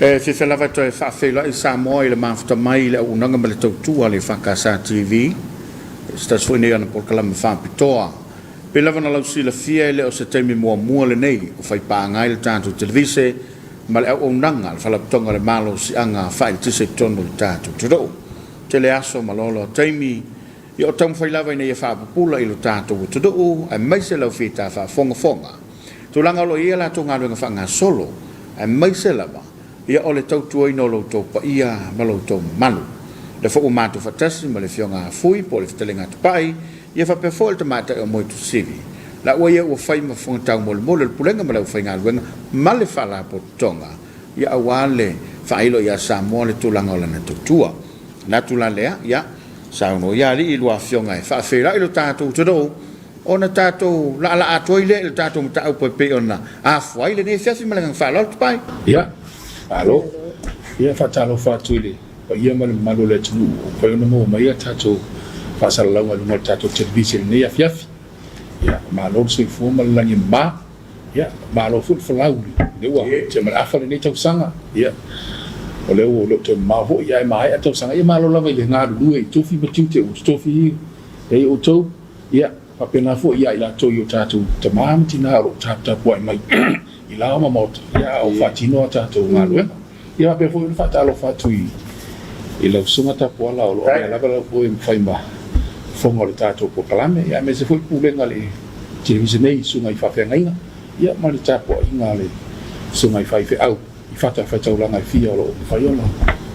E fiafia lava e toe faafeiloai Samoa i le mafuta mai i le auaunaga ma le tautua a le EFKS TV, i se tasi foi nei o ana polokalame faapitoa. Pei lava ona lausilafia e le o se taimi muamua lenei o faipaaga ai le tatou televise ma le auaunaga a le Faalapotopotoga o le Malosiaga Faaeletise i totonu o le tatou atunuu. Tele aso ma loaloa taimi ia o taumafai lava ina ia faapupula i lo tatou atunuu aemaise lau fita faafogafoga tulaga o lo o i ai a latou galuega faagasolo aemaise lava ia o le tautuaina o lo outou paia ma lo outou mamalu. O lea foi ua matou faatasi ma le Afioga a Fui po o le Fetalaiga a Tupai ia faapea foi le Tamaitai o Moetusili laua ia ua fai ma fofoga taumolimoli o le Pulega ma le aufaigaluega ma le Faalapotopotoga ia aua le faailo ia Samoa le tulaga o lana tautua. Manatu la lea, ia saunoa ia alii lua afioga e faafeiloai lo tatou atunuu ona tatou laalaa atu ai lea i le tatou mataupu e pei ona afua ai lenei afiafi ma le agaga faaaloalo. Tupai. Ia, malo. Ia, faatalofa atu i le paia ma le mamalu o le atunuu ua mafai ona maua mai a tatou faasalalauga i luga o le tatou televise i lenei afiafi. Ia, malo le soifua ma le lagi e mama. Ia, malo foi le folau i lea ua tea ma le afa lenei tausaga. Ia, o lea ua le o toe mamao foi ae maea le tausaga. Ia, malo lava i le galulue i tofi ma tiute ua totofi ai outou. Ia, faapena foi ia i latou i o tatou tama ma tina o lo o taputapuai mai i lao ma maota, ia, a o faatino a tatou galuega. Ia faapea foi ona faatalofa atu i lau Susuga Tapuala o lo o avea lava lau oe ma fai ma fofoga o le tatou polokalame, ia aemaise foi pulega a le televise nei i susuga i faafeagaiga, ia ma le tapuaiga a le susuga i faifeau i fatafaitaulaga e fia o lo o mafai ona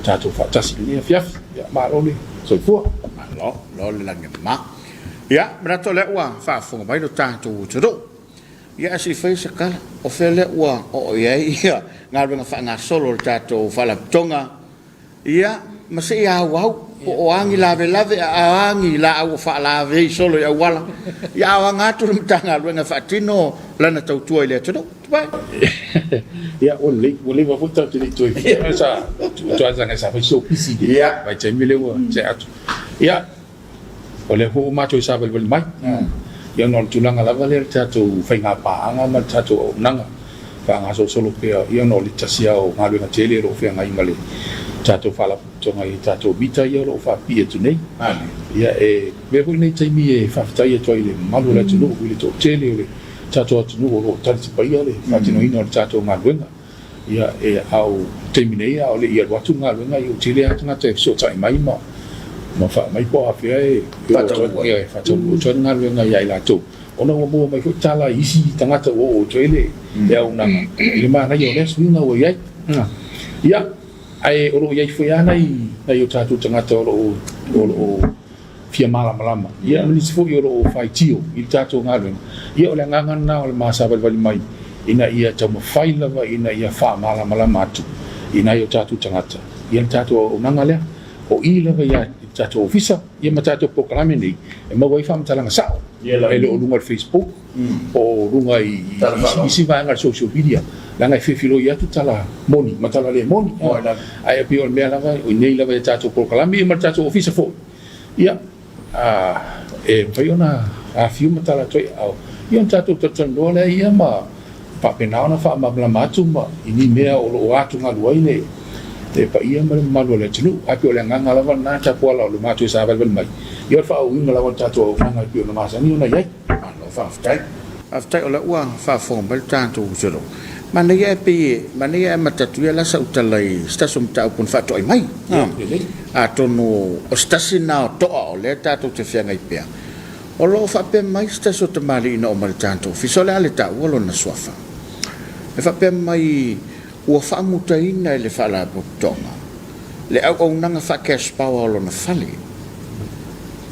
tatou faatasi i lenei afiafi. Ia malo le soifua. Malo, malo le lagi e mama. Ia, manatu o lea ua faafofoga mai lo tatou atunuu. Ia ae se i fai se tala, o fea lea ua oo i ai ia galuega faagasolo a le tatou Faalapotopotoga, ia ma se i auau po o a ni lavelave a o a ni laau o faalavei solo i auala, ia a o aga atu le Matagaluega e faatino lana tautua i le atunuu. Tupai. Ia ua lelei, ua leva foi tatou te le i toe sa tua sa fai si ou pisi i le vaitaimi lea ua tea atu. Ia O lea foi ua matou savalivali mai, ia ona o le tulaga lava lea o le tatou faiga paaga ma le tatou auaunaga faagasolosolo pea, ia ona o le tasi lava o galuega tele o lo o feagai ma le tatou faalapotopotoga i tatou mita ia o lo o faapipii atu nei. Ia e avea foi lenei taimi e faafetai atu ai i le mamalu o le atunuu i le toatele o le tatou atunuu o lo o talitapaia le faatinoina o le tatou galuega. Ia, e, a o taimi nei, a o le i alu atu le galuega, ia ua tele lava tagata e fesootai mai ma, ma fai mai po o afea e, e oo atu ai, ia, e faataunuu atu ai le galuega ia i latou, ona ua maua mai foi tala i isi tagata ua oo atu ai le, le auaunaga i le manaia o lea suiga ua i ai. Ia, ae o lo o i ai foi lava nai, nai o tatou tagata o lo o, o lo o fia malamalama, ia ma nisi foi o lo o faitio i le tatou galuega, ia o le agaga lena o le ma savalivali mai ina ia taumafai lava ina ia faamalamalama atu i nai o tatou tagata ia le tatou auaunaga lea. O i lava ia i le tatou ofisa ia ma tatou polokalame nei e maua ai faamatalaga sao, e le o luga o le Facebook po o luga i isi vaega o le social media, leaga e fefiloi atu tala moni ma tala le moni. Ae pei o le mea lava, o i nei lava i a tatou polokalame ia ma le tatou ofisa foi, Ia, e mafai ona afio ma tala atu ai aao, ia ona tatou talatalanoa lea ia ma faapena ona faamalamalama atu ma i ni mea o lo o atugalu ai le paia ma le mamalu o le atunuu. Ae pei o le agaga lava lena Tapuala o le matou e savalivali mai, ia o le faaauauina lava o le tatou auaunaga e pei ona masani ona i ai. Malo faafetai. Faafetai o lea ua faafofoga mai le tatou uso. Manaia e pei e manaia e amata atu ia la sau tala i se tasi o mataupu na faatoai mai. Atonu o se tasi na o toa o lea tatou te feagai pea. O lo o faapea mai se tasi o tamalii na oo mai i le tatou ofisa, o le a le taua lona suafa. E faapea mai ua faamutaina e le Faalapotopotoga le auaunaga faa-cash power o lona fale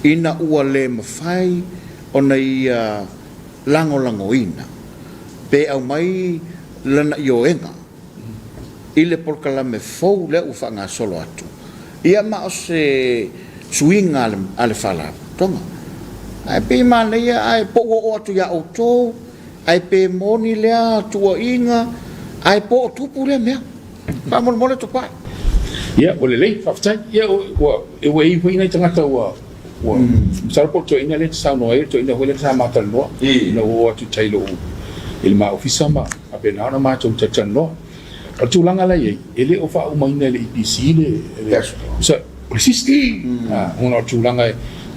ina ua le mafai ona ia lagolagoina pe aumai lana ioega i le polokalame fou lea ua faagasolo atu, ia ma o se suiga a le Faalapotopotoga. Ae pei e manaia ae po ua oo atu ia outou, ae pe moni lea tuuaiga, ae po o tupu lea mea. Faamolemole Tupai. Ia, ua lelei, faafetai. Ia, ua i ai foi nai tagata ua Ua masalo po o le toeaina lea e te saunoa ai, o le toeaina foi lea sa ma talanoa ina ua oo atu i tai i lou i le ma ofisa ma faapena ona matou talatalanoa. O le tulaga la e i ai, e le o faaumaina e le EPC le, le, o le system, ona o le tulaga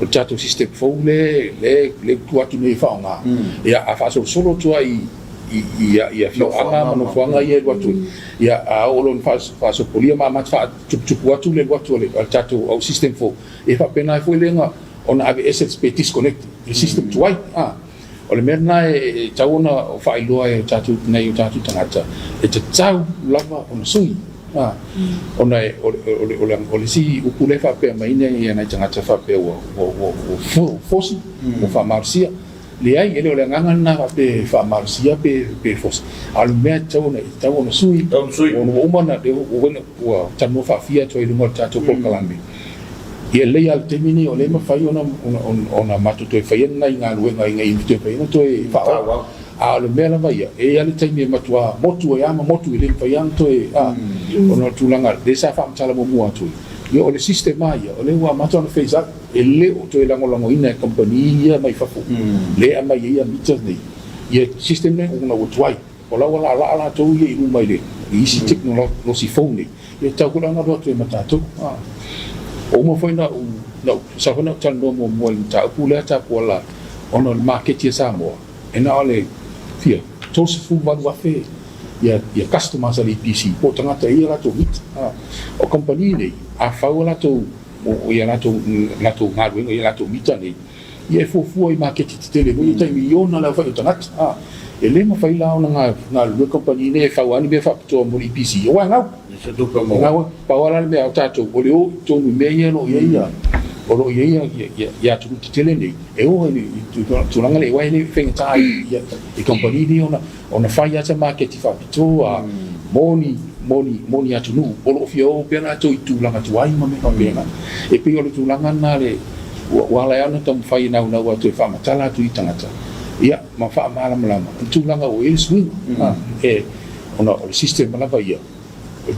o le tatou system fou lea lea ua tuu atu nei e faaaoga, ia a faasolosolo atu lava i afioaga ma nofoaga ia e alu atu ai, ia a oo loa ina faasopolia ma amata faatuputupu atu le alu atu o le tatou au system fou, e faapena ai foi lea ona aveese pe disconnect le system tuai. O le mea lena e tatau ona faailoa e tatou nai o tatou tagata, e tatau lava ona sui. Ona o le isi upu lea e faapea mai ai nai tagata faapea ua fosi, ua faamalosia. Leai, e le o le agaga lena faapea e faamalosia pe fosi, a o le mea e tatau ona sui, ona ua uma ona ua talanoa faafia atu ai i luga o le tatou polokalame. Ia lelei lava le taimi lenei o lea e mafai ona matou toe faia nai galuega ina ia toe mafai ona toe faaauau. A o le mea lava ia, e i ai lava le taimi e matua motu ai lava ma motu e le mafai lava ona toe, a, ona o le tulaga lea sa faamatala muamua atu ai, ia o le system lava ia, o lea ua amata ona phase out, e le o toe lagolagoina e kamupani ia mai fafo lea e aumai ai meters nei, ia system lea ona ua tuai. O la ua laalaa latou ia i luma i le isi tekonolosi fou nei, ia tatau foi la ona alu atu ai ma tatou. Ua uma foi ona ou, sa foi ona ou talanoa muamua i le mataupu lea Tapuala ona o le maketi a Samoa, e na o le fia 38,000 ia customers a le EPC po o tagata e i ai a latou mita. O kamupani nei, a fau a latou, ia latou galuega i a latou mita nei, Ia e fuafua i maketi tetele foi ia taimi i ona le aofai o tagata. A, e le mafai la ona galulue kamupani nei e fau lava ni mea faapitoa mo le EPC, aua e gau. E gau ai. Pau lava la le mea o tatou, o le o i totonu i mea ia o lo o i ai ia, o lo o i ai ia atunuu tetele nei, e o ai i le tulaga lea, aua e le faigata i kamupani nei ona fai lava se maketi faapitoa mo ni, mo ni, mo ni atunuu o lo o fia o pea latou i tulaga tuai ma mea faapena. E pei o le tulaga lena le, ua ala ai ona taumafai e naunau atu e faamatala atu i tagata, ia, ma faamalamalama i le tulaga ua i ai le suiga, e, ona o le system lava ia,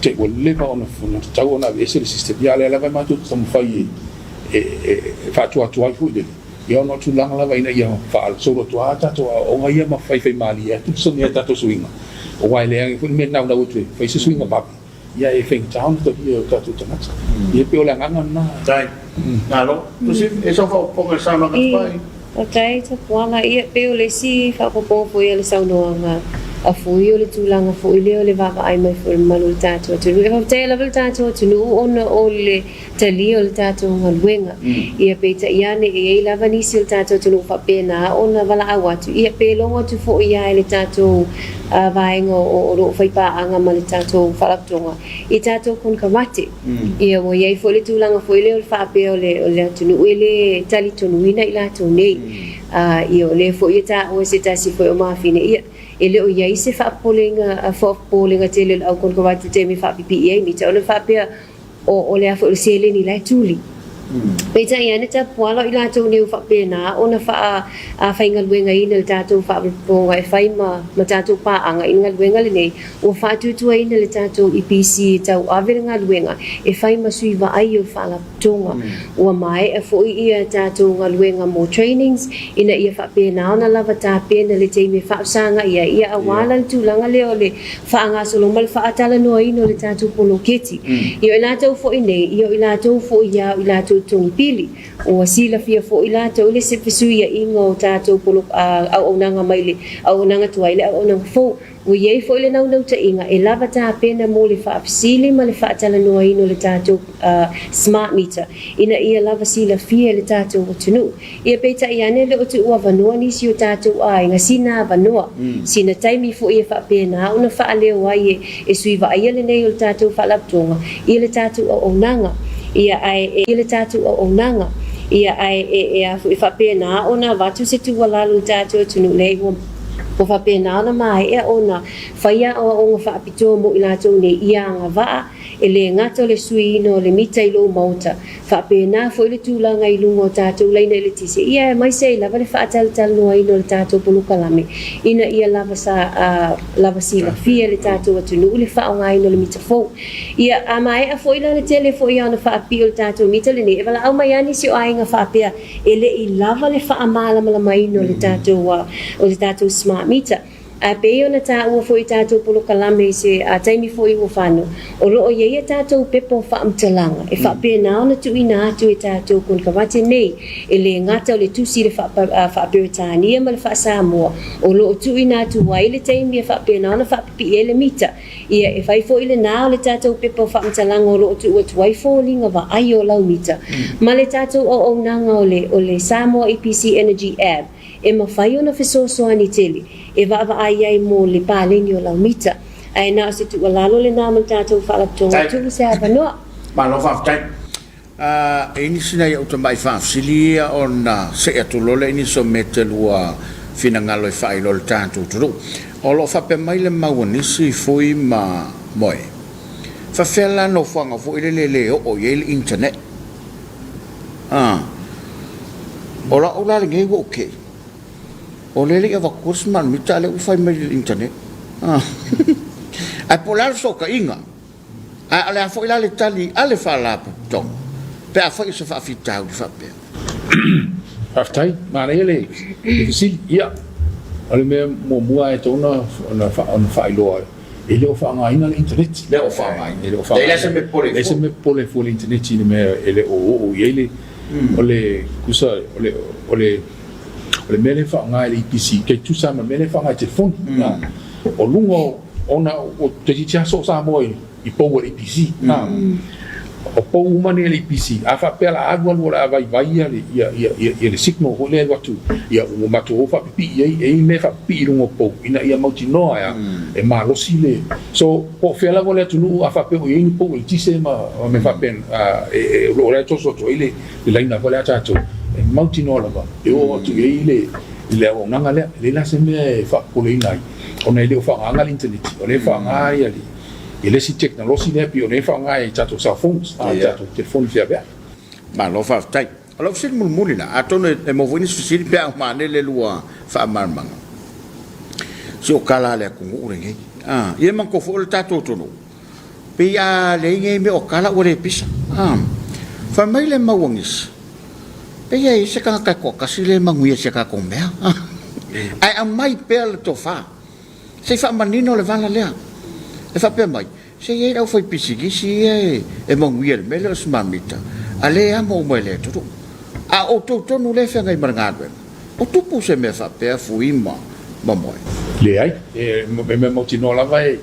te, ua leva ona tatau ona aveese le system, ia a o lea lava e matou te taumafai e, e, e faatuatuai foi lele, Ia ona o tulaga lava ina ia faasolo atu lava tatou aoaoga ia ma faifaimalie atu fesoasoani ai tatou suiga, aua e leai foi le mea e naunau atu e fai se suiga vave, ia e faigata ona talia e o tatou tagata. Ia e pei o le agaga lena. Faafetai. Malo. Tusi, e sau faaopoopoga i le saunoaga a Tupai? Faafetai Tapuala. Ia, pei o le isi faaopoopoga foi o le saunoaga a Fui o le tulaga foi lea o le vaavaai mai foi o le mamalu o le tatou atunuu. E faafetai lava le tatou atunuu ona o le talia o le tatou galuega. Ia peitai ane e i ai lava nisi o le tatou atunuu faapena ona valaau atu, ia pe logo atu foi lava i le tatou vaega o lo o faipaaga ma le tatou faalapotopotoga i tatou konekarate. Ia ua i ai foi le tulaga foi lea o le faapea o le atunuu e le talitonuina i latou nei. Ia o lea foi e taua e se tasi foi o mafine, ia e le o i ai se faapopolega faapopolega tele o le au konekarate i le taimi e faapipii ai mita ona faapea O le a foi o le seleni la e tuli. Peitai ane tapuala o i latou nei ua faapena ona faafaigaluegaina le tatou faalapotopotoga e fai ma ma tatou paaga i le galuega lenei, ua faatuatuaina le tatou EPC e tauave le galuega e fai ma sui vaai o le faalapotopotoga. Ua maea foi ia tatou galuega mo trainings ina ia faapena ona lava tapena le taimi e faafesagai ai, ia aua la le tulaga lea o le faagasolo ma le faatalanoaina o le tatou poloketi. Ia o i latou foi nei, ia o i latou foi ia o i latou totogi pili. Ua silafia foi latou le fesuiaiga o tatou polo, auaunaga mai le auaunaga tuai i le auaunaga fou. Ua i ai foi le naunautaiga e lava tapena mo le faafesili ma le faatalanoaina o le tatou smart meter ina ia lava silafia e le tatou atunuu. Ia peitai ane le o tuuavanoa nisi o tatou aiga sina avanoa, sina taimi foi e faapena ona faaleo ai e sui vaaia lenei o le tatou faalapotopotoga ia le tatou auaunaga. Ia ae e ia le tatou auaunaga. Ia ae e e a foi faapena ona avatu se tuualalo i le tatou atunuu lea ua ua faapena ona maea ona faia aoaoga faapitoa mo i latou nei ia agavaa E le gata o le suiina o le mita i lou maota, faapena foi le tulaga i luga o tatou laina eletise, ia aemaise ai lava le faatalatalanoaina o le tatou polokalame ina ia lava sa lava silafia e le tatou atunuu le faaaogaina o le mita fou. Ia, a maea foi la le tele foi ona faapipii o le tatou mita lenei, e valaau mai lava nisi o aiga faapea e le i lava le faamalamalamaina o le tatou o le tatou smart meter. Ae pei ona taua foi i tatou polokalame i se taimi foi ua fano, o lo o i ai a tatou pepa o faamatalaga e faapena ona tuuina atu e tatou konekarate nei, e le gata o le tusi i le faa-Peretania ma le faa-Samoa, o lo o tuuina atu ai le taimi e faapena ona faapipii ai le mita. Ia, e fai foi lena o le tatou pepa o faamatalaga o lo o tuu atu ai foliga vaai o lau mita ma le tatou auaunaga o le Samoa EPC Energy App e mafai ona fesoasoani tele e vaavaai ai mo le paleni o lau mita. Ae na o se tuualalo lena ma le tatou Faalapotopotoga tuu se avanoa. Malo faafetai. E i ai nisi nai ou tamai faafesili ia ona see atu loa lea i nisi o mea e telua finagalo e faailoa i le tatou atunuu. O lo o faapea mai le mau a nisi fui ma moe. Faafefea la nofoaga foi lele e le oo i ai le internet? O la'u la lenei ua ou kei, o lea e le i avatua le smart meter a o lea ua fai mai i le internet. Ae po o le a le fesootaiga? Ae o le a foi la le tali a le Faalapotopotoga pe afai o se faafitauli faapea? Faafetai, manaia le fesili. Ia, o le mea muamua e tatau ona faailoa, e le o faaaogaina le internet. Le o faaaogaina. E le o faaaogaina. Leai la se mea popole ai fua. Leai se mea popole ai fua i le internet i le mea e le o oo i ai le, o le, tusa o le, o le, o le mea lea e faaaoga e le EPC, tai tusa lava ma le mea lea e faaaoga e telefoni. O luga o Ona o toeitiiti lava soo Samoa i pou a le EPC. O pou uma nei a le EPC, a faapea o le a alu alu o le a vaivai ia le signal foi lea e alu atu, ia ua matou o faapipii i ai, e i ai mea e faapipii i luga o pou ina ia mautinoa e a, e malosi le. So, po o fea lava le atunuu a faapea o i ai ni pou eletise ma mea faapena o lo o la e toso atu ai le laina foi lea a tatou, e mautinoa lava e oo atu i ai le auaunaga lea. E leai la se mea e faapopoleina ai. Ona e le o faaaogaina le initaneti, o lea e faaaoga ia le isi tekonolosi lea pei o lea e faaaoga i tatou cell phones, tatou telefoni feaveai. Malo faafetai. O lau fesili mulimuli la, atonu e maua foi nisi fesili pe a uma ane le lua faamalamalamaga. Se o tala a le atunuu lenei. Ah, ia manatua foi o le tatou atunuu, pei a leai nei mea o tala ua le pisa. Ah, fai mai le mau a nisi, Pei e i ai se tagata e toatasi lea e manuia i si a tatou mea. Ae aumai pea le tofa. Se i faamanino le vala lea. E faapea mai, se i ai le aufaipisinisi ia e manuia i le mea lea o le smart meter, a lea e amo uma e le atunuu. A o outou tonu lea e feagai ma le galuega, o tupu se mea faapea, Fui ma Moe? Leai, e mea mautinoa lava e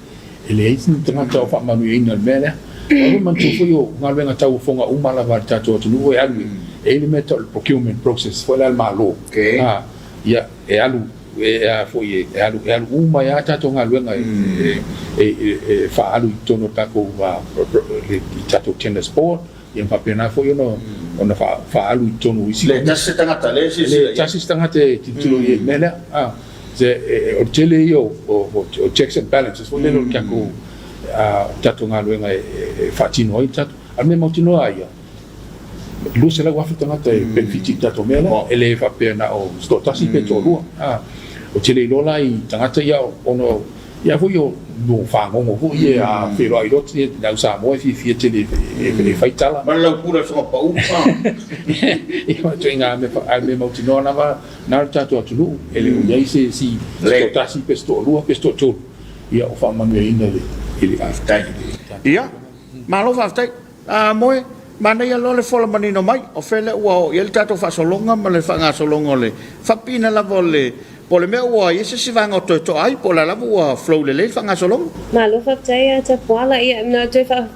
leai ni tagata o faamanuiaina i le mea lea. Aua foi manatua foi o galuega tauofoga uma lava a le tatou atunuu e alu e i ai le mea e tau o le procurement process foi lea a le Malo. Ia, e alu e a foi e alu e alu uma ai lava tatou galuega e faaalu i totonu o le tatou i tatou tenders board. Ia ma faapena foi ona faaalu i totonu o isi. Le tasi se tagata lea e silasila i ai. Le tasi se tagata e tilotilo i ai i le mea lea. O le tele ia o checks and balances foi lele o le tatou galuega e faatino ai le tatou. A o le mea mautinoa lava ia, 200,000 tagata e penefiti i le tatou mea lea. E le faapea na o se toatasi pe toalua. Ou te le iloa la i tagata ia ona Ia foi o no fagogo foi ia a feiloai loa le au Samoa e fiafia tele e fai tala. Ma le laupula i Whangapau. Ia ma ituaiga mea a mea mautinoa lava na le tatou atunuu e le o i ai se isi se toatasi pe se toalua pe se toatolu ia o faamanuiaina i le i le Faafetai. Ia, malo faafetai. A Moe, manaia loa le fola manino mai, o fea lea ua oo i ai le tatou faasologa ma le faagasologa o le faapipiina lava o le, po o le mea ua i ai se isi vaega o toe toa ai, po o le a lava ua flow lelei le faagasologa? Malo faafetai ia Tapuala, ia na toe faa,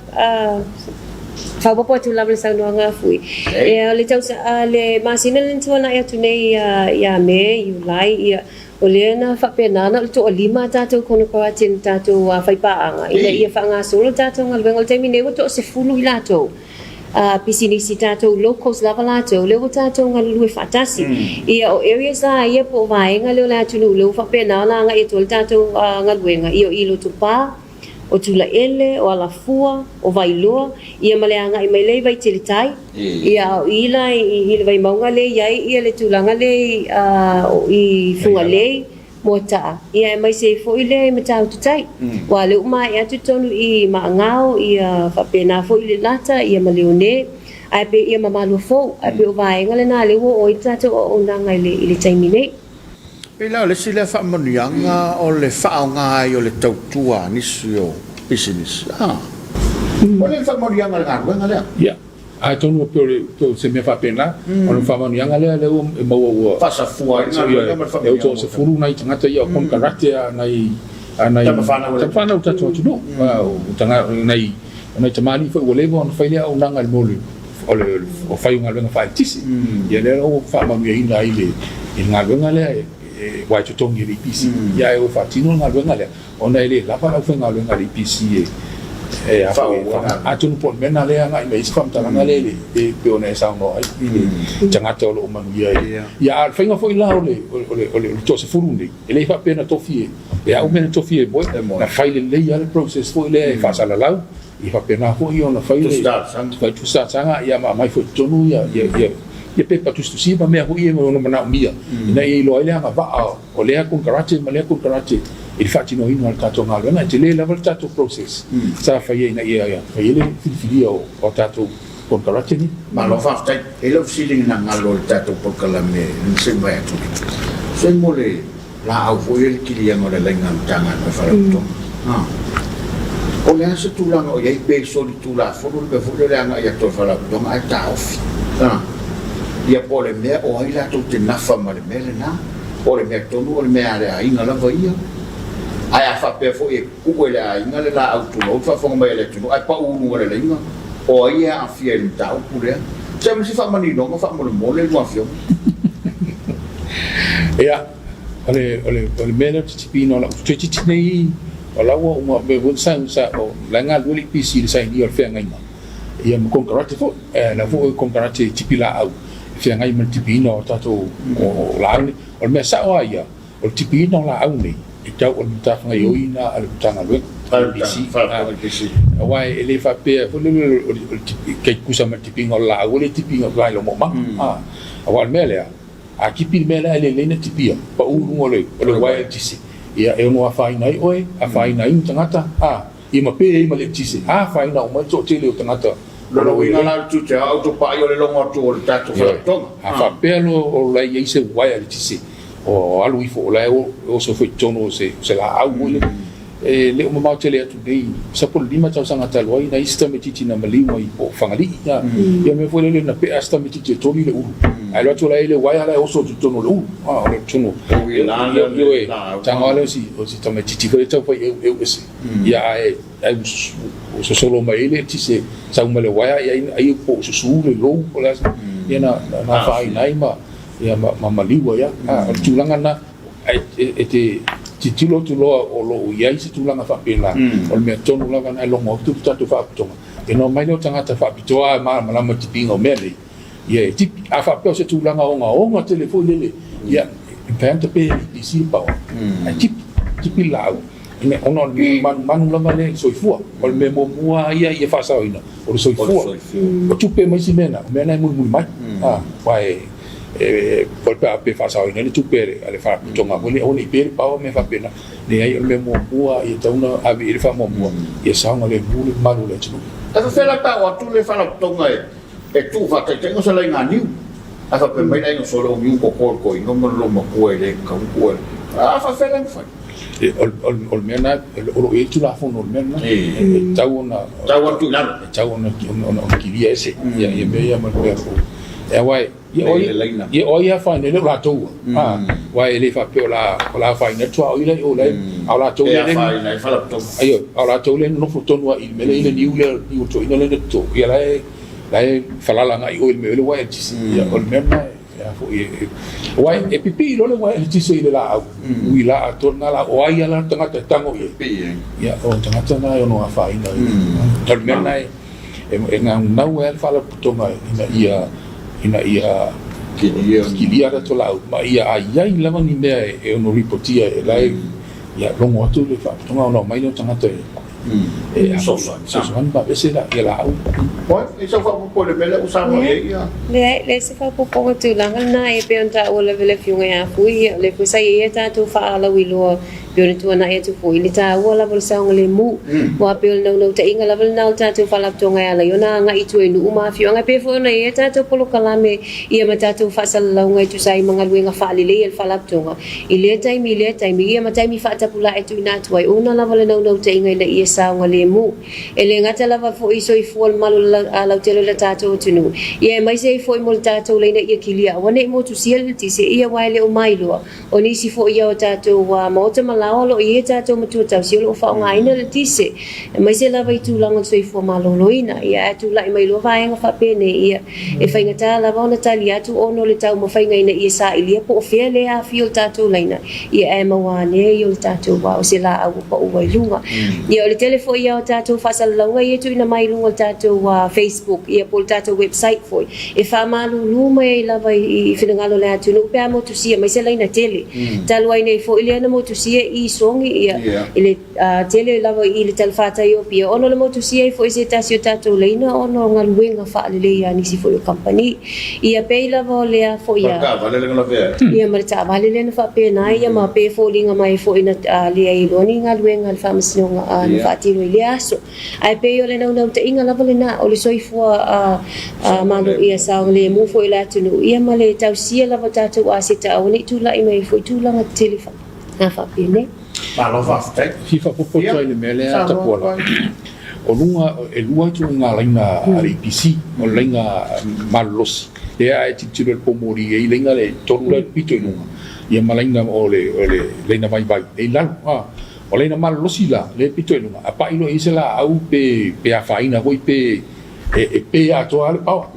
faaopoopo atu lava le saunoaga a Fui. Ia o le tausa, le masina lea na tuanai atu nei ia Me, Iulai, ia O lea na faapena na o le toalima a tatou konekarate na tatou faipaaga ina ia faagasolo le tatou galuega. O le taimi nei ua toasefulu i latou pisinisi tatou locals lava latou lea ua tatou galulue faatasi. Ia o areas la ia po o vaega lea o le atunuu lea ua faapena ona agai atu ai le tatou galuega, ia o i Lotopa, o Tulaele, o Alafua, o Vailoa, ia ma le agai mai lea i Vaiteletai, ia a o i la i le Vaimauga lea e i ai ia le tulaga lea o i Fugalei, Moataa, ia aemaise ai foi lea i Matautu-tai. Aua o lea ua maea atu totonu i Maagao, ia faapena foi i Lelata, ia ma Leone, ae pei ia ma Maluafou, ae pei o vaega lena lea ua oo ai le tatou auaunaga i le taimi nei. Pei la o le isi lea faamanuiaga o le faaaoga ai o le tautua a nisi o pisinisi. A. O le faamanuiaga o le galuega lea. Ia, atonu pei o le, pei o se mea faapena, o le faamanuiaga lea lea ua e maua ua. Faasafua ai le galuega ma le faamanuiaga. E toasefulu nai tagata ia o konekarate a nai, a nai. Tama fanau a le. Tama fanau a le tatou atunuu. O taga, o nai, o nai tamalii foi ua leva ona fai lea auaunaga i le mea o le, o le, o fai o galuega faaeletise. Ia lea la ua faamanuiaina ai le, i le galuega lea e, aua e totogi e le EPC. Ia ae o e faatino le galuega lea. Ona e le lava le aufaigaluega a le EPC e atonu po o le mea lena lea e agai mai ai se faamatalaga lea e pei ona e saunoa ai i le tagata o lo o manuia ai. Ia, a o le faiga foi la o le toasefulu lenei, e le faapea na tofi e au mea na tofi e moe, na fai lelei lava le process foi lea e faasalalau, ia faapena foi ona fai le tusi talosaga, ia ma aumai foi i totonu ia pepa tusitusia ma mea foi ia e ono manaomia ina ia iloa ai le agavaa o lea konekarate ma lea konekarate i le faatinoina o le tatou galuega. E tele lava le tatou process sa faia ina ia fai ai le filifilia o tatou konekarate nei. Malo faafetai. E le o fesili na galo i le tatou polokalame na se i mavae atu nei. Se mo le laau foi ia le kiliaga o le laina a Matagaluega Faalapotopotoga. A. O le a se tulaga o i ai pe solitulafono le mea foi lea o le agai atu o le Faalapotopotoga ae taofi. A. Ia po o le mea o ai latou te nafa ma le mea lena. Po o le mea tonu o le mea a le aiga lava ia. Ae a faapea foi e tuu e le aiga le laau tulou le faafofoga mai a le atunuu ae pau i luga o le laina, o ai e aafia i le mataupu lea? Se ma se faamaninoga faamolemole lua afioga. Ia, o le, o le, o le mea lea ou te tipiina o lau toeitiiti nei, o la ua uma, mea foi sa, sa, o la e galulue le EPC i le sainia o le feagaiga, ia ma konekarate foi. La foi o konekarate tipi laau e feagai ma le tipiina o tatou o laau nei. O le mea sao lava ia, o le tipiina o laau nei, e tau o le matafaioi a le Matagaluega, EPC. Aua e le faapea foi lele o le tipi, tai tutusa ma le tipiina o le laau, ua le tipiina o le momomaga. Aua o le mea lea, a tipi le mea lea ae le lelei ona tipia, pau i luga o le uaea eletise, ia e ono afaina ai oe, afaina ai ni tagata, Ia ma pe ai ma le eletise, a afaina uma ai le toatele o tagata. Lona uiga la o le tiute o au tupai o le logo atu o le tatou faalapotopotoga. A faapea loa o la e i ai se uaea eletise o alu ifo o la e oso foi i totonu o se laau foi lele. E le o mamao tele atu nei, masalo po o le 5 tausaga talu ai, nai isi tamaitiiti na maliu mai po o Fagalii. Ia mea foi lele na pea se tamaitiiti e toli le ulu, ae alu atu la e i ai le uaea la e oso atu i totonu o le ulu. O le totonu o le taga lea o si tamaitiiti foi lea tau fai eueu ese. Ia ae ai ua sosolo mai ai le eletise sau mai le uaea ia ai po o susu le lou po o le a se ia na na afaina ai ma ia ma maliu ai a. O le tulaga lena e te tilotilo atu loa o lo o i ai se tulaga faapena, o le mea tonu lava lena e logo atu le tatou faalapotopotoga ina omai lea o tagata faapitoa e malamalama i tipiga o mea nei. Ia e tipi. A faapea o se tulaga ogaoga tele foi lele, ia, e mafai lava ona tape e le EPC le paoa, ae tipi, tipi le laau. Ina, ona o le manumanu lava lea i le soifua. O le mea muamua lava ia ia faasaoina, o le soifua. O tupe ma isi mea na, o mea na e mulimuli mai. A, aua e, e, o le pe a pe faasaoina ai le tupe a le faalapotopotoga foi lea, aua ne i pe le paoa ma mea faapena. Leai, o le mea muamua ia tatau ona ave i ai le faamuamua, ia saogalemu le mamalu o le atunuu. E faapefea la pe a oo atu le faalapotopotoga e E tuu faataitaiga o se laiga niu, ae faapea mai le aiga sole o niu koko o le toeaina ma le loomatua e le tatau ona tuu ai. A faapefea la ona fai? O le mea lena, o lo o i ai le Tulafono o le mea lena, e tatau ona Tatau ona tuu i lalo. E tatau ona kilia ese ia mea ia ma le mea o aua Ia o ai e afaina ai? E le o latou a, aua e le faapea o le a afaina ai le tuaoi la i o la e, a o latou lea e ioe, a o latou lea e nonofo tonu lava i le mea lea e i ai le niu lea, le niu o le toeaina lea na toto, ia la e, la e falala agai i o i le mea o i ai le uaea eletise. Ia o le mea lena e a foi e, aua e pipii loa le uaea eletise i le laau, ui la atoa lena laau, o ai lava la le tagata e tago i ai, ia o le tagata lena e ono afaina ai. O le mea lena e. E gaunau ai le Faalapotopotoga ina ia ina ia kilia tatou laau ma ia aiai lava ni mea e ono ripotia e la e ia logo atu le Faalapotopotoga ona omai lea o tagata e fesoasoani ma aveese ia laau. Oi, e sau faaopoopo i le mea lea ua saunoa i ai ia. Leai, leai se faaopoopoga tulaga lena e pei ona taua lava e le Afioga ia Fui, ia o lea foi sa i ai a tatou faalauiloa Pei ona tuanai atu foi le taua lava o le saogalemu, aua pei o le naunautaiga lava lena o le tatou Faalapotopotoga e ala ai ona agai i tua i nuu ma afioaga. E pei foi ona i ai a tatou polokalame ia ma tatou faasalalauga e tusa ai ma galuega faalelei a le Faalapotopotoga i lea taimi i lea taimi, ia ma taimi faatapulaa e tuuina atu ai ona lava le naunautaiga ina ia saogalemu. E le gata lava foi i soifua o le malu lautele o le tatou atunuu, ia aemaise ai foi mo le tatou laina ia kilia aua ne i motusia le eletise, ia aua e le o mailoa O nisi foi ia o tatou maota ma laoa o lo o i ai tatou matua tausi o lo o faaaogaina le eletise, aemaise lava i tulaga o le soifua maloloina. Ia ae tulai mai loa vaega faapenei, ia, e faigata lava ona tali atu ona o le taumafaiga ina ia sailia po o fea le aafia o le tatou laina, ia ae maua ane ai o le tatou o se laau ua pau ai luga. Ia o le tele foi ia o tatou faasalalauga ia e tuuina mai i luga o le tatou Facebook ia po o le tatou website foi, e faamalulu mai ai lava i finagalo o le atunuu pe a motusia mai se laina tele. Talu ai nei foi lea na motusia i Sogi ia i le tele lava i le talafatai o Apia ona o le motusia ai foi e se tasi o tatou laina ona o galuega faalelei a nisi foi o kamupani. Ia pei lava o lea foi a ia ma le taavale lea na faapena ai ia ma pei e foliga mai foi na leai loa ni galuega a le Faamasinoga na faatino i lea aso. Ae pei o le naunautaiga lava lena, o le soifua malo ia saogalemu foi o le atunuu, ia ma le tausia lava o tatou aseta aua ne i tulai mai ai foi tulaga tetele faapenei. Malo faafetai. Fia faaopoopo atu ai i le mea lea Tapuala, o luga e lua ituaiga laina a le EPC, o le laina malolosi lea a e tilotilo i le poumoli e i ai laina lea e tolu la i le pito i luga, ia ma laina o le laina vaivai e i lalo. O laina malolosi la, lea e pito i luga, a pai loa i ai se laau pe pe afaina foi pe e pe atoa lava le paoa.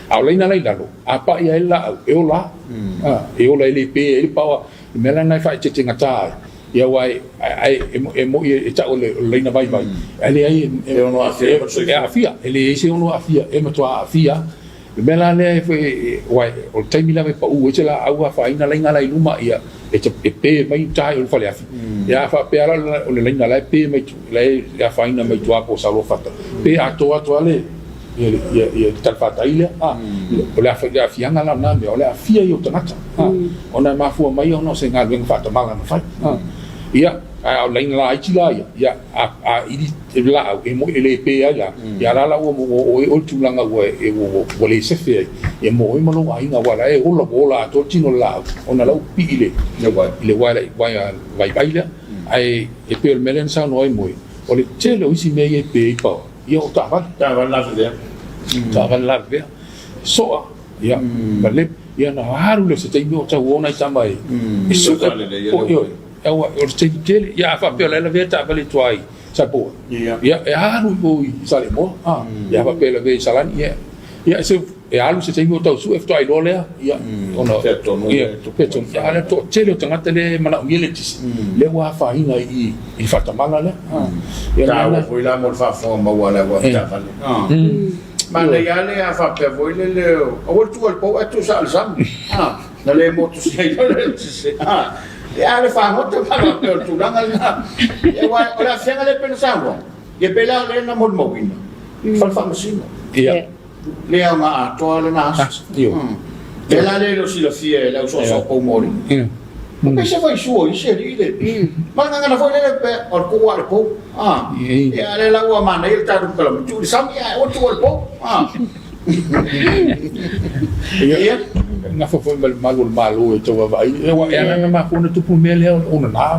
A o laina la i lalo, a pai ai le laau, e ola lava. E ola e le pe ai le paoa. O le mea la lena e faaeteetegata ai, ia aua e moni e tau o le laina vaivai, ae leai e aafia, e leai se ono aafia, e matua aafia lava. O le mea la lea e aua o le taimi lava e pau ai se laau afaina laina la i luma ia e e pe mai uta i o le faleafi. Ia a faapea la o le laina la e pe mai la e afaina mai tua po o Saoluafata, pe atoa atu lava le ia le ia ia le talafatai lea. O le aafiaga la o lena mea o le aafia ia o tagata ona e mafua mai ona o se galuega faatamala na fai. Ia a o laina laiti la ia, ia a a ili le laau e moi e le pe ai la, ia la la ua ua oo ai oe i le tulaga ua e ua ua le sefe ai, ia mo oe ma lou aiga aua la e ola ua ola atoa le tino o le laau ona la ua pipii i le i le uaea uaea vaivai lea. Ae e pei o le mea lea na saunoa ai Moe, o le tele o isi mea ia e pe ai paoa, ia o taavale. Taavale lavevea. Taavale lavevea. Soa. Ia, ma le, ia na alu lea o se taimi o tau o nai tama e, e suka, ioe. Aua, o le taimi tele, ia a faapea o la e lavea taavale i tua i Sapoa, ia, e alu i o i Saleimoa, a, ia a faapea e lavea i Salani, ia, ia se, e alu se taimi o tau sue faatoa iloa lea, ia, ona, ia, fea tonu, ia, a o le toatele o tagata lea e manaomia le eletise, lea ua afaina i i le faatamala lea, a. Ia, Taua foi la mo le faafofoga maua a le au avetaavale. Manaia lava le a faapea foi lele, aua le tuu i le pou ae tuu sao i le sami. Na le motusia ai loa le eletise. Ia a le fagota ma faapea o le tulaga lena. Ia aua o le aafiaga lea pei ona saunoa, ia pei la o lea na molimauina, fale faamasino. Ia. Le aoga atoa lena aso. Lea la lea e le o silafia e le au soasoa poumoli. Pei se faisua o isi alii le. Ma le gagana foi lele pe o le tuu lava i le pou. Ia lea la ua manaia le tatou polokalame, tuu i le sami ae aua le tuua i le pou. Ia, gafa foi ma le malu o le Malo e tau vaavaai. E ala ona mafua ona tupu le mea lea, o onana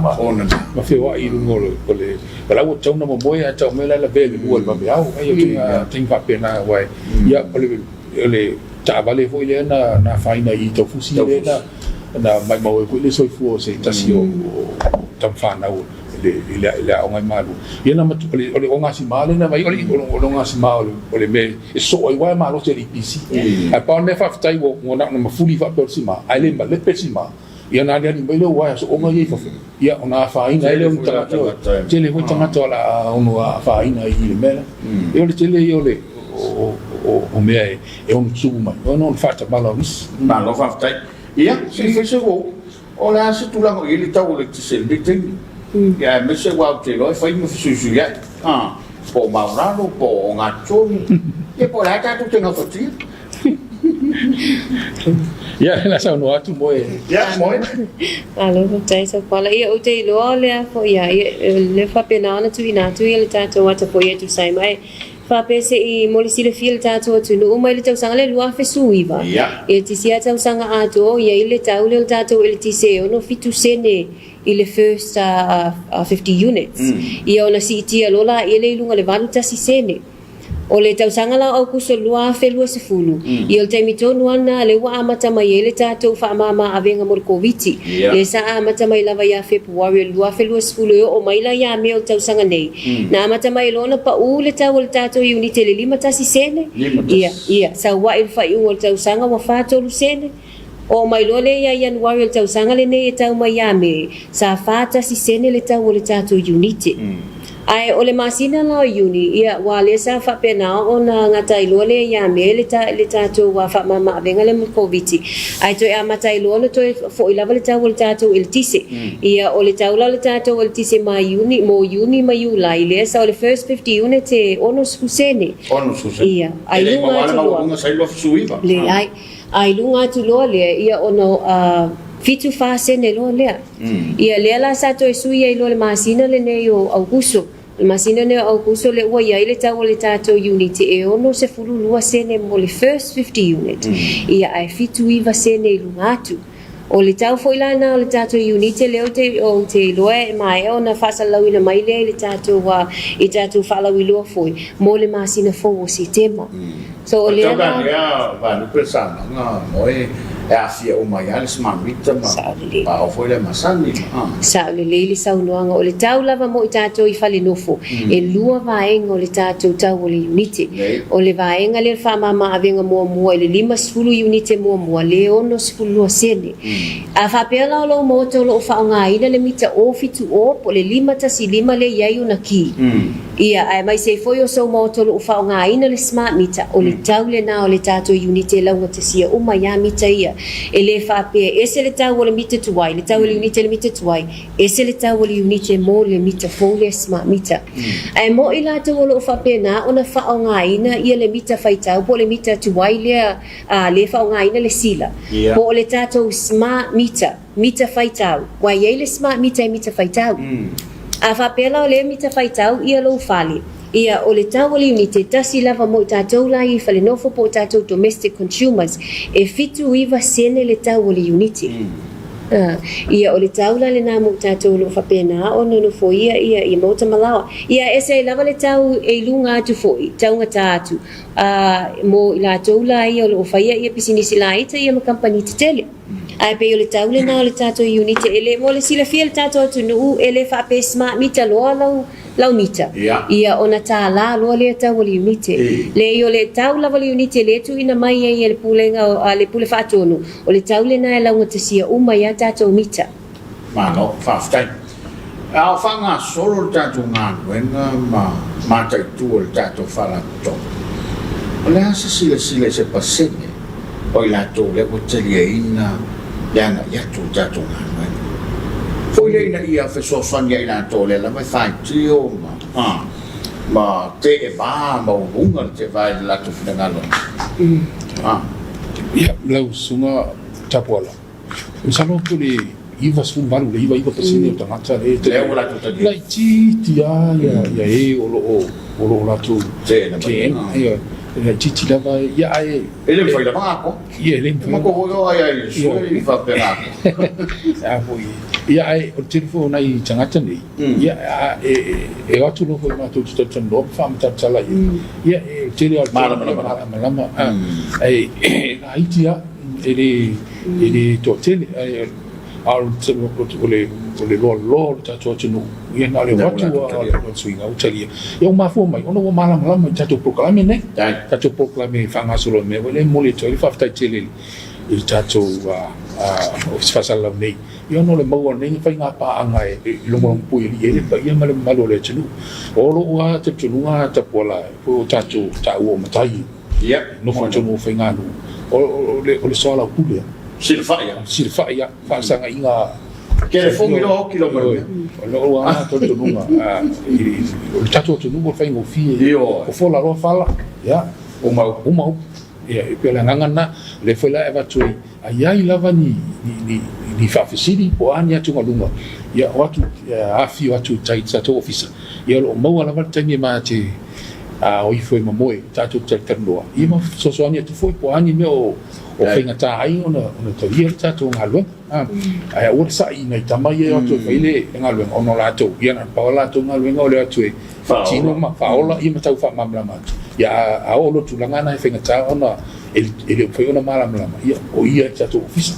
ma feoai i luga o le o la ua tatau ona momoe ae tau mai la e lavea i le lua i le vaveao. Ai o taimi faapena aua ia o le taavale foi lea na afaina i Taufusi lea na maimau ai foi le soifua o se tasi o tamafanau i le aoga i Malua. Ia na o le ogasima lea na aumai, o le ogasima o le mea e soo ai aua e malosi e le EPC. Ae pau o le mea faafetai ua na ona mafuli faapea o le sima, ae le malepe le sima, ia ona aliali mai lea o uaea sooga ia i fafo, ia ona afaina ai lea o ni tagata, tele foi tagata o le a ono afaina i le mea lea. Ia o le tele ia o le o mea e ono tupu mai, ona o le faatamala o nisi. Malo faafetai. Ia, se i fai se uo. O le a se tulaga o i ai le tau o le eletise i lenei taimi? Ia aemaise aua ou te iloa e fai ma fesuisuiai, po o maualalo, po o ogatotonu, ia po o le a tatou te gafatia. Ia, na saunoa atu moe. Ia, moe. Malo faafetai Sapuala. Ia ou te iloa o lea foi ia, ia le faapena ona tuuina atu ia le tatou ata foi e tusa ai ma e faapea se i mo le silafia le tatou atunuu mai le tausaga lea 2019. Ia. E tisi a tausaga atoa i ai le tau lea o le tatou eletise e 67 sene i le first 50 units. Ia ona siitia loa laia lea i luga i le 81 sene. O le tausaga la o Aokuso 2020, ia o le taimi tonu lava lena lea ua amata mai ai le tatou faamama avega mo le Koviti. Lea sa amata mai lava ia Fepuari o le 2020 e oo mai la ia Me o le tausaga nei. Na amata mai loa ona pau le tau o le tatou iunite i le 51 sene, ia, ia, sau ai le faaiuga o le tausaga ua 43 sene. Oo mai loa lea ia Ianuari o le tausaga lenei e tau mai ia Me, sa 41 sene le tau o le tatou iunite. Ae o le masina la o Iuni, ia, ua lea sa faapena ona gata ai loa lea ia Me le, le tatou faamama-avega lea ma le Koviti, ae toe amata ai loa ona toe foi lava le tau o le tatou eletise. Ia, o le tau la o le tatou eletise ma Iuni, mo Iuni ma Iulai, lea sa o le first 50 units e 60 sene. 60 sene. Ia, E ai le i luga maua lava atu le loa. maualuga sa i 29. Leai. A i luga atu loa lea, ia ona 74 sene loa lea. Ia lea la sa toe sui ai loa le masina lenei o Aukuso. O le masina lenei o Aukuso lea ua i ai le tau o le tatou unit e 62 sene mo le first 50 unit, ia ae 79 sene i luga atu. O le tau foi la lena o le tatou unit lea ou te, ou te iloa e maea ona faasalalauina mai lea i le tatou, i tatou faalauiloa foi mo le masina fou o Setema. So o O lea tau la. lea vaelupe le saunoaga moe e aafia uma ai lava le smart meter ma Sao lelei. paoa foi lea masani ma. Sao lelei le saunoaga. O le tau lava mo i tatou i falenofo, e lua vaega o le tatou tau o le iunite. Lelei. O le vaega lea le faamama-avega muamua i le 50 iunite muamua, le 62 sene. A faapea la o lou maota o lo o faaaogaina le mita 070 po o le 515 lea e i ai ona ki, Ia, aemaise ai foi o sou maota o lo o faaaogaina le smart meter, o le tau lena o le tatou iunite e laugatasia uma ai lava mita ia. E le faapea e ese le tau o le mita tuai, le tau o le iunite i le mita tuai, ese le tau o le iunite mo le mita fou lea smart meter. Ae mo i latou o lo o faapena ona faaaogaina ia le mita faitau po o le mita tuai lea, a, le faaaogaina le sila, po o le tatou smart meter, Mita faitau. Ua i ai le smart meter e mita faitau. A faapea la o lea mita faitau ia lou fale, ia o le tau o le iunite tasi lava mo i tatou la i falenofo po o tatou domestic consumers, e 79 sene le tau o le iunite. Ia o le tau la lena mo i tatou o lo o faapena ona nofoia ia ia maota ma laoa. Ia e ese ai lava le tau e i luga atu foi, taugata atu, a, mo i latou la ia o lo o faia ia pisinisi laita ia ma kamupani tetele. Ae pei o le tau lena o le tatou iunite e le mo le silafia e le tatou atunuu e le faapea smart meter loa lau lau mita. Ia. Ia ona $1 loa lea tau o le iunite. I. Leai o le tau lava o le iunite lea e tuuina mai ai e le Pulega a le Pule Faatonu, o le tau lena e laugatasia uma ai a tatou mita. Malo, faafetai. A o faagasolo le tatou galuega ma mataitu o le tatou Faalapotopotoga, o le a se silasila i se pasene o i latou lea ua taliaina le agai atu o le tatou galuega? Foi lea ina ia fesoasoani ia i latou o lea lava e faitio ma, ma teeva maualuga le teeva i le latou finagalo. Ia, lau Susuga Tapuala. Masalo po o le 98 i le 99 pasene o tagata lea e Lea ua latou talia. Laitiiti lava ia e o lo o o lo o latou Teena mai. teena, ioe, e laitiiti lava ia ae E le mafai lava atoa. Ia e le mafai. Matou foi o ai ai i le sui i faapena atoa. A foi ia ae o le tele foi o nai tagata nei ia e e o atu loa foi matou te talatalanoa ma faamatalatala i ai ia e tele lava o le Malamalama. Malamalama ae e laiti lava e le e le toatele ae a o le o le loaloa o le tatou atunuu ia na o le o atu lava o le suiga ua talia ia ua mafua mai ona ua malamalama i tatou polokalame nei tatou polokalame e faagasolo mea foi lea e momoli atu ai le faafetai tele i le tatou Ofisa Faasalalau nei ia ona o le maua o nei faiga paaga e logologo pui ai le paia ma le mamalu o le atunuu. O lou lava talitonuga Tapuala o tatou taua o matai Ia, nofo i totonu o faiganuu, o le o le soalaupule a. Silafai a. Silafai a, faafesagaiga. Telefoni loa oki lau mea. O lou lava talitonuga, o le tatou atunuu o le faigofie. Ioe. Fofola loa fala, ia. Uma upu. Uma upu. Ia, e pei o le agaga lena, o lea foi la e avatu ai, a i ai lava ni, ni, ni, ni faafesili po o a ni atugaluga, ia, o atu, afifio atu i tai i le tatou ofisa, ia o lo o maua lava le taimi e ma te a o ifo e mamoe tatou te talatalanoa, ia ma fesoasoani atu foi po o a ni mea o, o faigata ai ona, ona talia le tatou galuega. A, ae aua le sa'i i nai tama ia e o atu e fai le galuega ona o latou, ia na o le pau lava latou galuega o le o atu e faatino ma faaola ia ma tau faamalamalama atu. Ia a, a oo loa i le tulaga lena e faigata ona e, e le mafai ona malamalama, ia o ia i le tatou ofisa.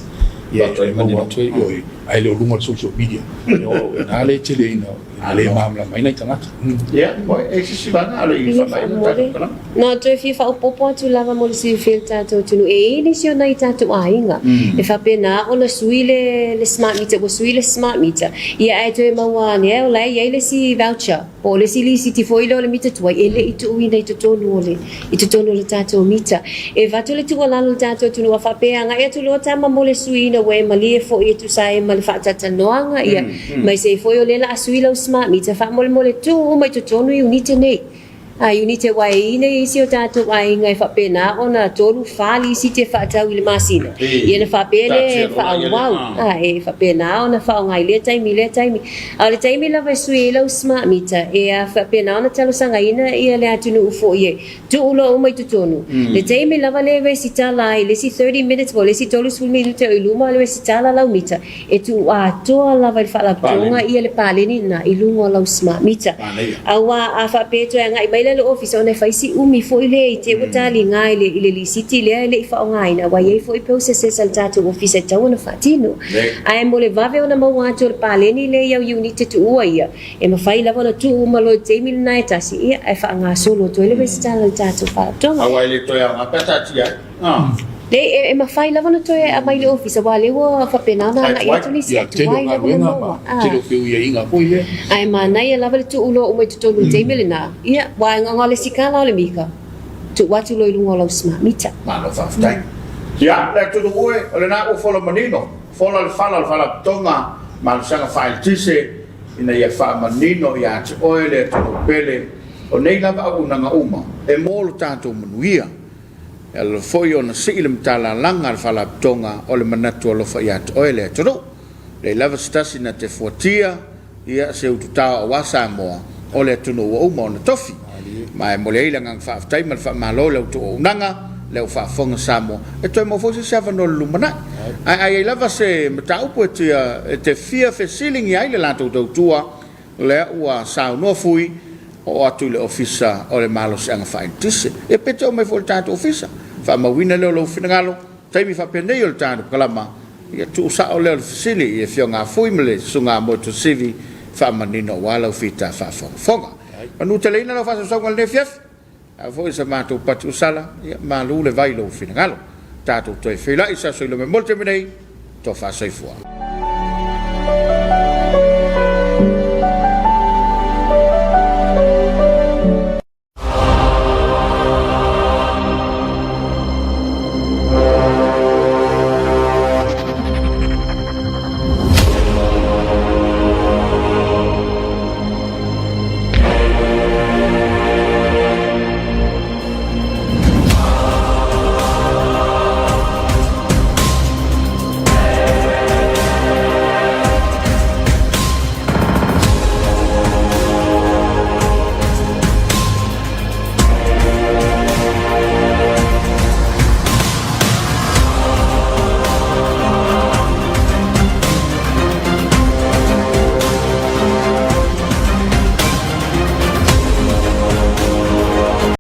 Ia e maua atu ai, ioe, ae le o luga o le social media. O i ina lea e tele ina le malamalama ai nai tagata. Ia, e se isi vaega a o le i faamaea le tatou kalama. Na toe fia faaopoopo atu lava mo le silafia e le tatou atunuu, e i ai nisi o nai tatou aiga e faapena ona sui le le smart meter, ua sui le smart meter, ia ae toe maua ane ai o la e i ai le isi voucher po o le isi lisiti foi lea o le mita tuai e le i tuuina i totonu o le i totonu o le tatou mita. E avatu le tuualalo i le tatou atunuu a faapea e agai atu loa tama mo le suiina ua e malie foi e tusa ai ma le faatatalanoaga ia ma se foi o lea la a sui lau smart meter faamolemole tuu uma i totonu iunite nei. A iunite aua e i nei isi o tatou aiga e faapena ona tolu fa lisiti e faatau i le masina ia ona faapea lea e faaauau a e faapena ona faaaoga i lea taimi i lea taimi. A o le taimi lava e sui ai lau smart meter e a faapena ona talosagaina ia le atunuu foi e tuu loa uma i totonu. Le taimi lava lea e resitala ai le isi 30 minutes po o le isi 30 minute o i luma o le resitala lau mita, e tuu atoa lava i le faalapotopotoga ia le paleni lena i luga o lau smart meter. Aua a faapea e toe agai mai la i le ofisa ona e fai si umi foi lea i te i ua taliga i le i le lisiti lea e le i faaaogaina aua e i ai foi processes a le tatou ofisa e tatau ona faatino. Ae mo le vave ona maua atu o le paleni lea i au iunite tuua ia, e mafai lava ona tuu uma loa i le taimi lena e tasi, ia, ae faagasolo atu ai le resitala i le tatou faalapotopotoga. Aua e le toe aoga pe a taatia ai. Leai, e mafai lava ona toe aumai i le ofisa, aua o lea ua faapena ona agai atu nisi e tuai lava ona maua. Tele o feuiaiga foi lea. Ae manaia lava le tuu loa uma i totonu i le taimi lena, ia, aua e na o le isi kala o le mika, tuu atu loa i luga o lau smart meter. Malo faafetai. Ia, le atunuu e, o lena ua fola manino, fola le fala o le Faalapotopotoga Malosiaga Faaeletise ina ia faamanino ia te oe le atunuu pele, o nei lava auaunaga uma e mo lo tatou manuia. E ala foi ona sii le matalalaga a le Faalapotopotoga o le manatu alofa ia te oe le atunuu. Leai lava se tasi na te fuatia ia se ututao aua Samoa o le atunuu ua uma ona tofi. Ma e momoli ai le agaga faafetai ma le faamalo i la outou auaunaga, le au faafofoga Samoa, e toe maua foi se isi avanoa i le lumanai. Ae a i ai lava se mataupu e te fia fesiligia ai le latou tautua, Lea ua saunoa Fui, oo atu i le Ofisa o le Malosiaga Faaeletise. Ia pe te oo mai foi i le tatou Ofisa. Faamauina lea o lou finagalo, taimi faapenei o le tatou kalama, ia tuu sao lea o le fesili i Afioga a Fui ma le Susuga a Moetuasivi faamanino aua lau fita faafogafoga. Manuteleina lau faasausauga i lenei afiafi. A foi sa matou pati usala, ia malu le vai i lou finagalo. Tatou toe feiloai i se aso i luma mo le taimi nei, tofa soifua.